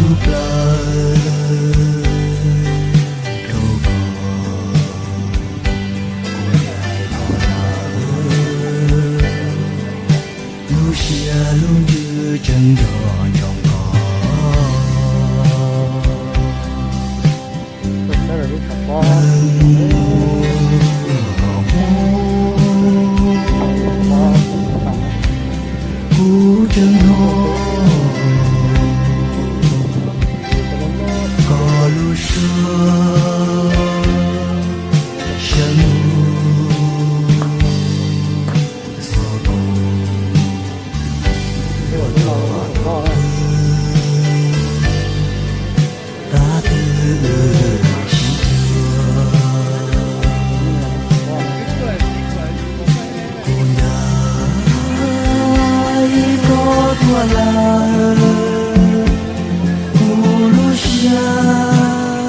lub plawv rau koj, kuv yaim los lawm lub siab lub ntsws tseem nco ntsoov koj. Kuv tseem hnov koj lub suab xyaw mus txog kuv, txog kuv. Tab twb wb sib cuag, kuv ncaim koj tuaj lawm kuv lub siab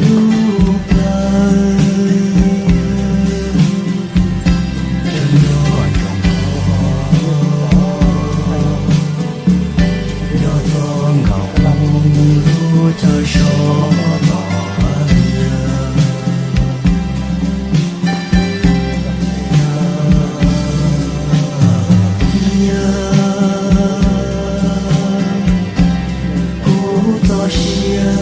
lub plawv. Tseem nco ntsoov koj, nco txog nkaus lub chaw sov tos hais tias, kuv txoj sia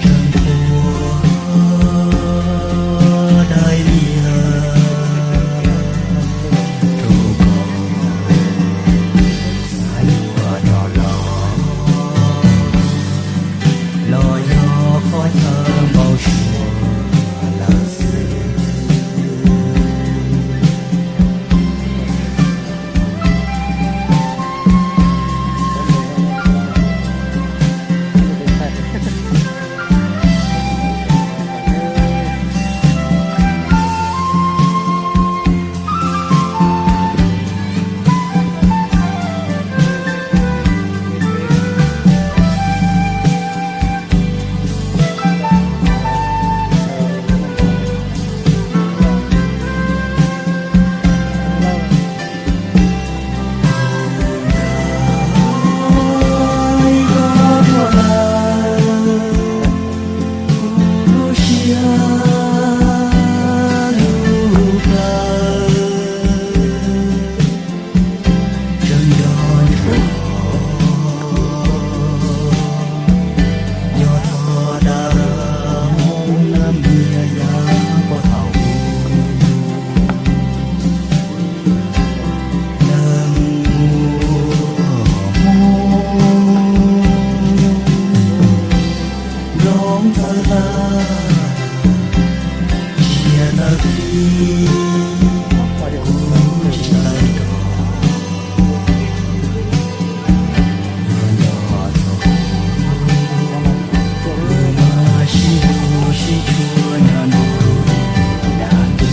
tseem qhuav dai lias rau koj. Xav yuav rov los, los yog qhov chaw npau suav lawm xwb. Tseem nco ntsoov, nco txog dab Hmoob nab npias yaj pov thaum ub. Neeg muaj Hmoob nyob txawv tag, tsiaj tawg pib, kuv tsis tawv rog. Nco txog kuv, kuv mas sib hlub sib tshua nyob nruab nrab ntuj.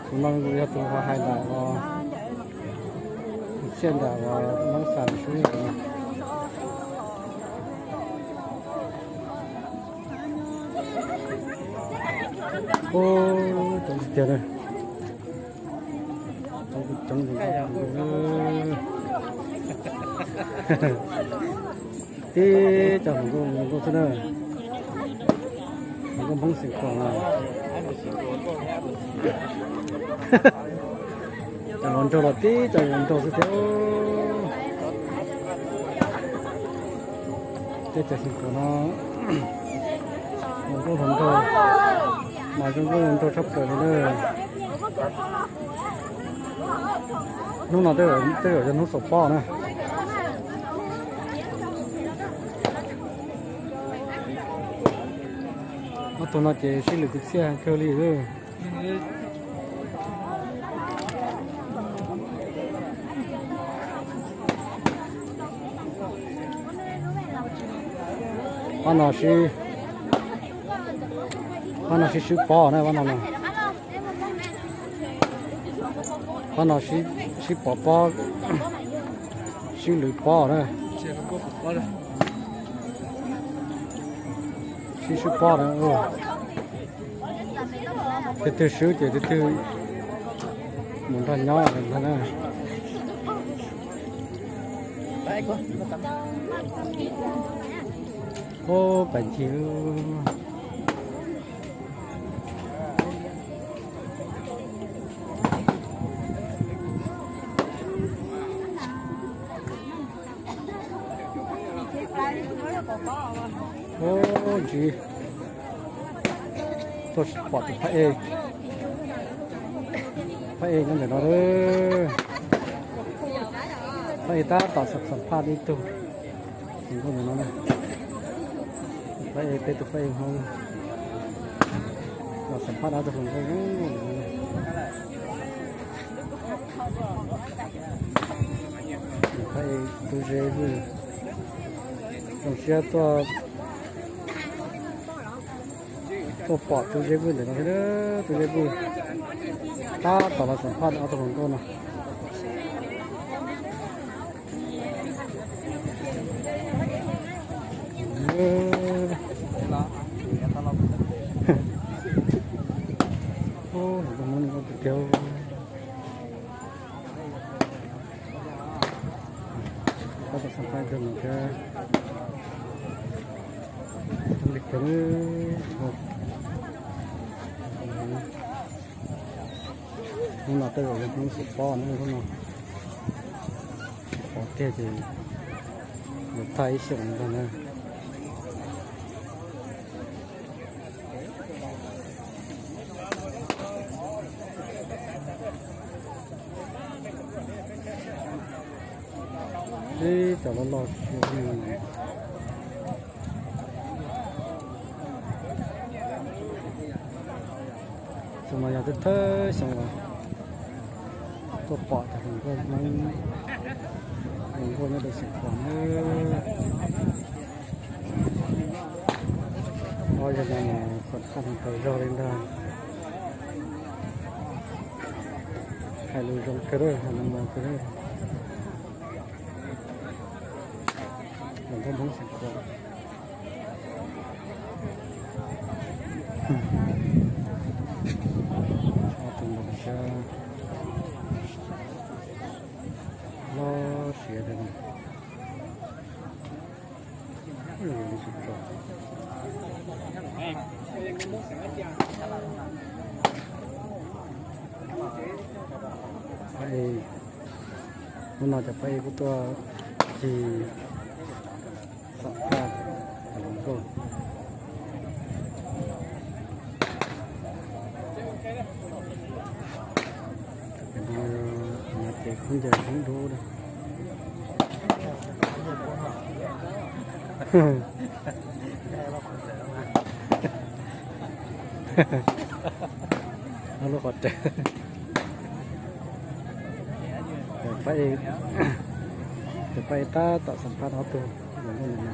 Tus no yog tus uas hais ntawm os, tus txiaj ntawm os, Hmoob Xas Sub no. Ub, coob tiag tiag na. Coob, coob, coob, coob. Tib co hluas nkauj, hluas nkauj xwb na. Hluas nkauj Hmoob Xeem Khuam na. Cov hluas nraug los tib co hluas nraug xwb thiab. Teb chaws Xeem Khuam no, hluas nkauj hluas nraug, mas zoo nkauj zoo nraug tshaj plaws li na. Hnub no tej zaum yog hnub xaus pob na. Ob tug no ces sib lwm kwv txhiaj kawg li. Ob no sib Pab no sib swb pob na, pab no na. Pab no sib pov pob, sib lwv pob na. Sib swb pob na. Tus twg swb ces tus twg mus nrog nyob ntag na. Ub, pais ncig. Ub, ntsis tuaj pom tus phab ej, phab ej nyob ntawm no. Phab ej tab tom xam phaj ib tug hluas nkauj ntawm no na. Phab ej, peb tus phab ej Hmoob los xam phaj dab tug hluas nkauj ntawm no. Phab ej Tub Zeb Vwj, zoo siab tuaj, tuaj pom Tub Zeb Vwj ntawm no thiab. Tub Zeb Vwj tab tom los xam phaj ob tug hluas nkauj no. Tab tom xam phaj ib tug no thiab. Hnub no tej zaum yog hnub xov pob na, hnub no xov pob tiag ces yuav tag ib xyoos ntag na. Ib cov loj loj siab no. Xyoo no yog thawj thawj xyoo uas tuaj pom cov hluas nkauj Hmoob, hluas nkauj nyob rau Xeev Khuam na. Ob yawg no mas xam phaj neeg tau zog li ntag. Hais lus zoo kawg, hais lus mos kawg. Hluas nkauj Hmoob Xeev Khuam. Ob tug npawg sab loj siab tiag. Phab ej, hnub no cov phab ej kuj tuaj cig xam phaj hluas nkauj. Ces khaub ncaws Hmoob dub na. Lub qhov rawv. Cov pab ej tab tom xam phaj ob tug hluas nkauj no.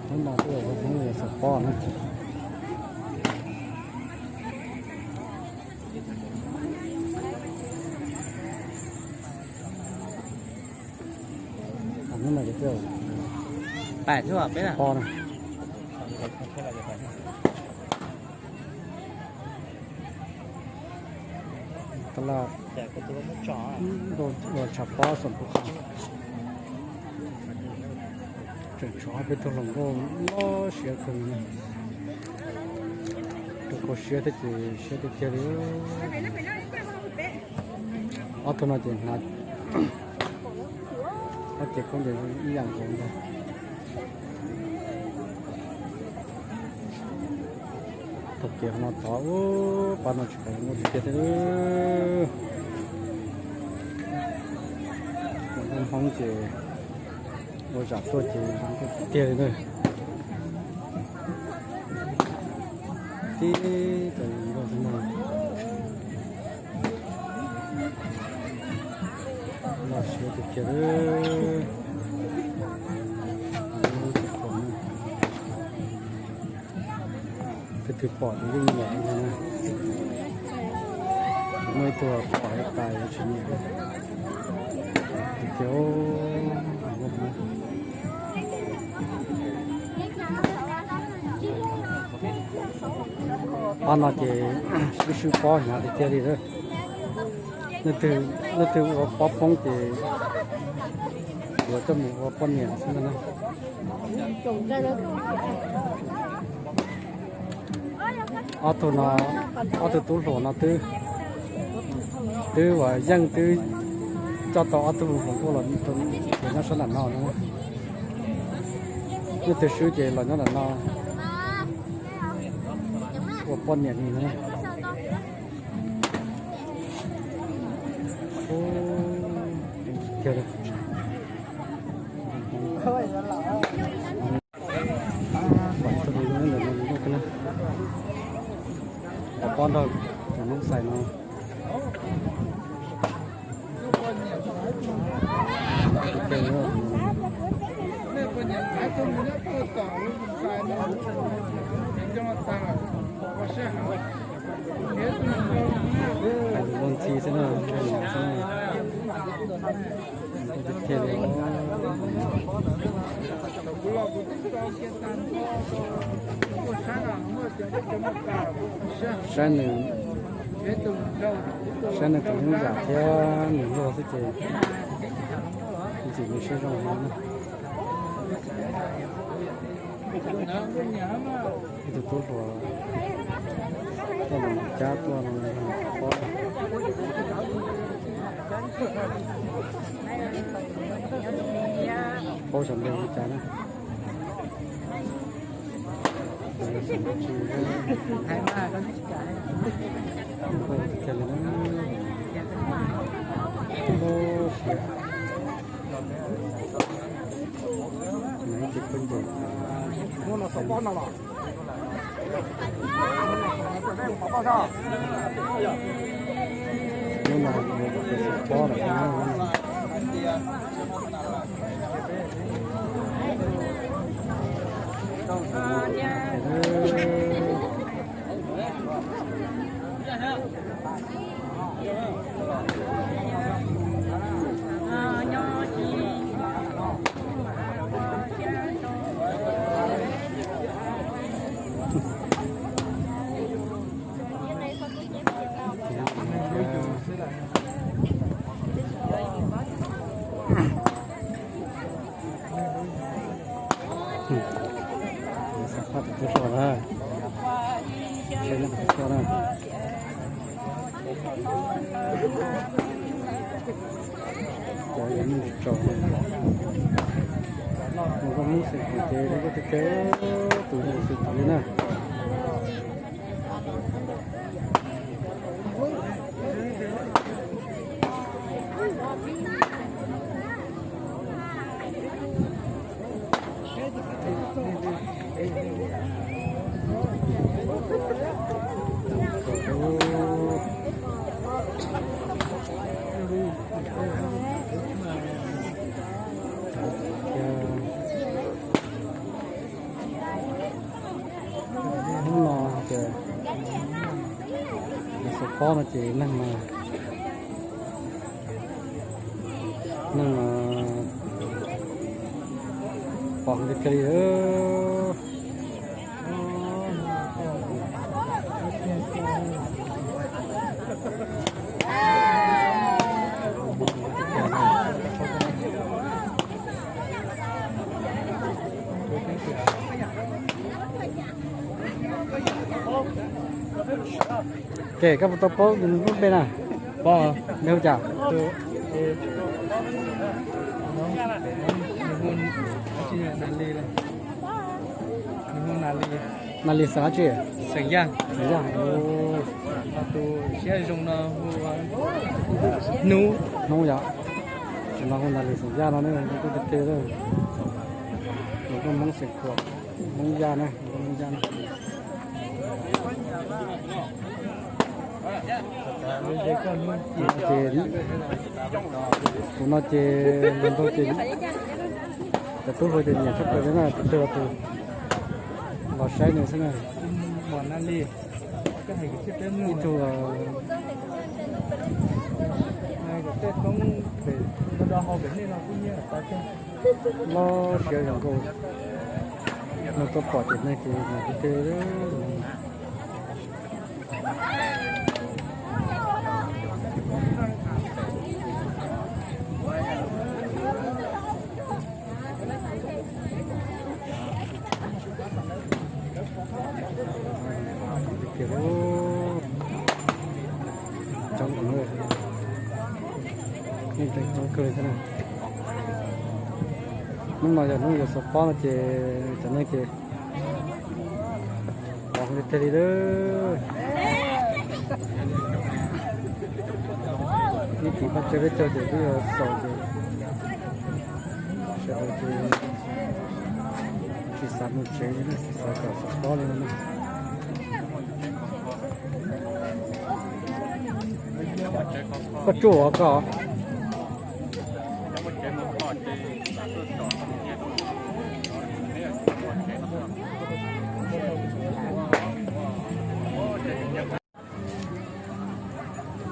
Hnub no twb yog hnub xov pob na. Hnub no ces twb yog xov pob na. Tab laj ua tshav pob xoom pub qhov, tseem tshuav ob peb tug hluas nkauj loj siab kawg li. Tus kho siab thiab ces siab tiag tiag li. Ob tug no ces hnav ob cev khaub ncaws ib yam nkaus ntag. Thaum kev no tod ub, pab no tsis pom muaj tiag tiag. Hmoob ces ua zam tuaj ces zoo nkauj tiag tiag li na. Tib cov yus nkauj xwb na. Loj siab tiag tiag li. Tus twg pom ces yeej nyiam li no na. Muaj ib tug pom ib tas yuav tsis nyiam. Tiag tiag. Ob no ces sib sib pob hnyav tiag tiag li lawm. Leej twg ua pob poob ces yuav coj mus ua poj niam xwb na. Ob tug no, ob tug tub hluas no twb, twb uas yeej twb coj tau ob tug hluas nkauj los ces nyob sab nram no no. Leej twg swb ces los nyob nram no ua poj niam li no. Pom pob nrog tus noob xais no. Hais lus luag ntxhi xwb na, hais lus xwb na. Tiag tiag li. Saib nws, saib nws tus hlub zam thiab nws luag xwb ces ntxim nws siab zoo heev na. Ib tug tub hluas tuaj los cab tuaj los pob, paub xyov npe li cas na. Xam phaj tus tub hluas na, seb nws puas tau na. Cov yog neeg tsis tsaus, nws koj Hmoob xeem Khuam ces nws koj tiag tiag, tus yog xeem Khuam li na. Hnub no ces, xav pob no ces neeg mas, neeg mas pom heev li thiab li. Ces koj puas tau paub nws lub npe na? Npe hu cas? Nas Lis xeem dab tsi? Xeem Yaj. Xeem Yaj. Tus siab zoo no hu Hnub. Hnub yom. Tus no hu Nas Lis xeem Yaj no ne, kuj tiag tiag. Nws kuj Hmoob xeem Khuam, Hmoob Yaj na, Hmoob Yaj na. Ces tus no ces los ntau ces cov tub hluas ces nyiam tshaj plaws li na, tus twg los tus los saib nws xwb na. Ib tug loj siab zoo nkauj, no tuaj pom ces neeg ces nyiam tiag tiag. Coob, coob kawg li thiab na. Hnub no yog hnub yuav xov pob no ces cov neeg ces pom tiag tiag li lawm. Ib chim pab tsaw peb caug ces twb yuav xaus ces sawv daws ces tsis xav mus tsev li, tsis xav kom xov pob li no. Koj tsuj os koj.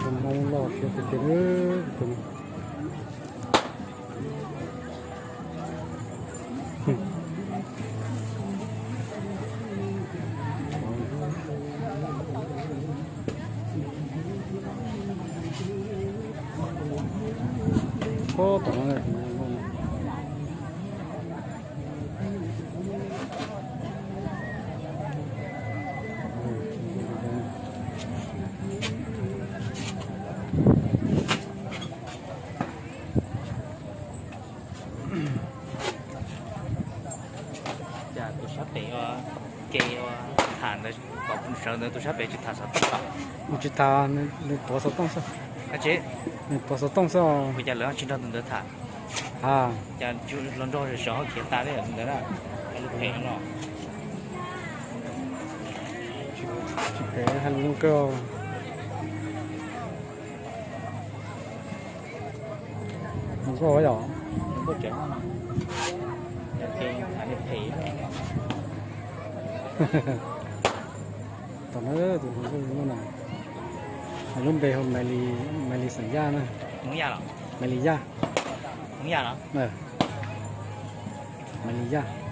Tus Hmoob loj siab tiag tiag. Pob tom no. Cas tus sab pem ua ke ua tham ntawd, kom kuv sawv ntawd tus sab pem tsis tham xov tooj los? Tsis tham, nws tuav xov tooj xwb. Nws tuav xov tooj xwb. Ua cas lawv tsis nrog tus ntawd tham? Cas los nrog sawv hauv khiav tas li ntawd na. Lub phem no. Tsis phem, hais lus zoo kawg. Nkauj yom. Tom no tus hluas nkauj no na, nws lub npe hu Maiv Lis xeem Yaj na. Maiv Lis Yaj. Maiv Lis Yaj.